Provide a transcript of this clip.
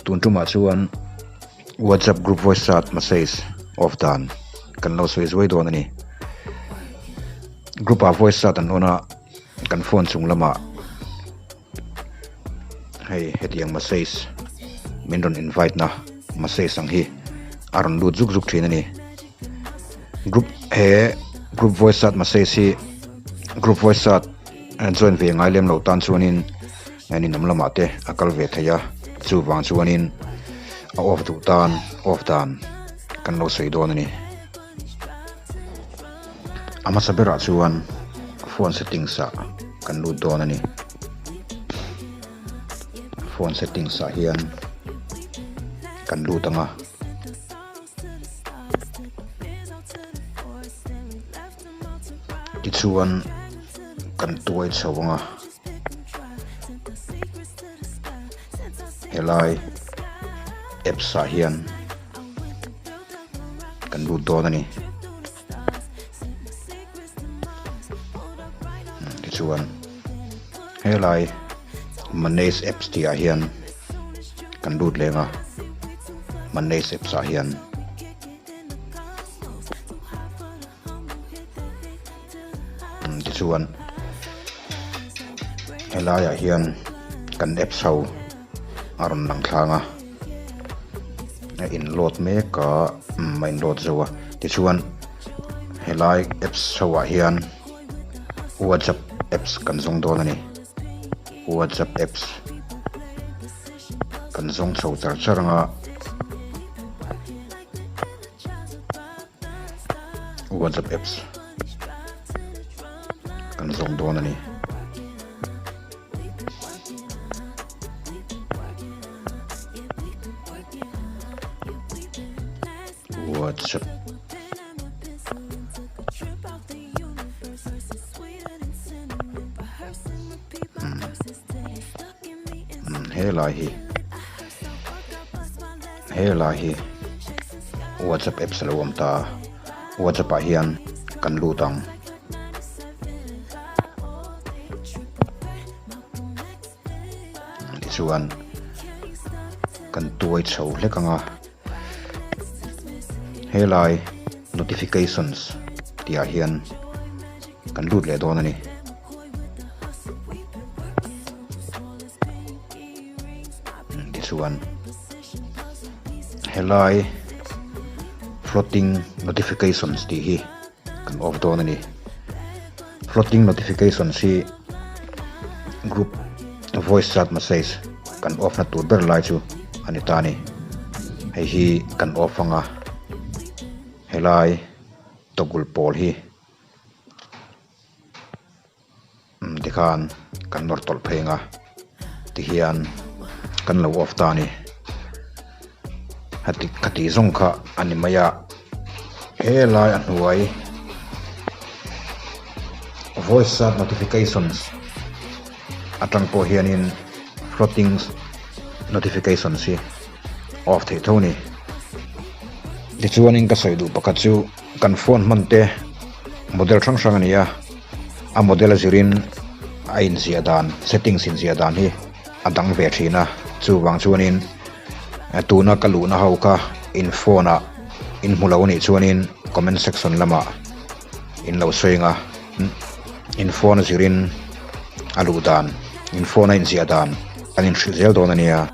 Tun tumah chuan WhatsApp group voice chat message off dan kan lo sawi zuai dawn a ni. Group ah voice chat an on a, kan phone chung lamah hei hetiang message min rawn invite na message ang hi a rawn lut zuk zuk thin a ni. Group he group voice chat message hi group voice chat join ve ngai lem lo tan chuanin ninawm lamah te a kal ve thei a, chuvang chuanin a off duh tan off dan kan lo sawi dawn a ni. A hmasa berah chuan phone settings ah kan lut dawn a ni. Phone settings ah hian kan lut ang a. Tichuan kan tuai chho ang a. Helai apps ah hian kan lut dawn a ni. Tichuan helai manage apps tih ah hian kan lut leng a, manage apps ah hian. Tichuan helaiah hian kan apps ho a rawn lang thlang a a in load mek a umm a in load zo a tichuan helai apps ho ah hian whatsapp apps kan zawng dawn a ni whatsapp apps kan zawng chho char char ang a. WhatsApp apps kan zawng dawn a ni. WhatsApp helai hi Helai hi WhatsApp apps a lo awm ta a, WhatsApp ah hian kan lut ang. Tichuan kan tuai chho hlek ang a, helai notifications tih ah hian kan lut leh dawn a ni. Tichuan helai floating notifications tih hi kan off dawn a ni. Floating notifications hi group voice chat message kan off na tur ber lai chu a ni ta a ni. Hei hi kan off anga helai toggle pawl hi. Umm tikhan kan nawr tawlh phei ang a tihian kan lo off ta a ni heti khati zawng kha a ni mai a helai a hnuai voice chat notifications atang pawh hianin floating notifications hi off theih tho a ni tichuanin ka sawi duh pakhat chu. Kan phone hman te model hrang hrang a ni a, a model a zirin a inziah dan settings inziah dan hi a dang ve thin a, chuvang chuanin tuna ka luhna ho kha in phone ah in hmu lo a nih chuanin comment section lamah in lo sawi ang a, in phone a zirin a luh dan in phone a inziah dan kan inhrilh zel dawn a nia.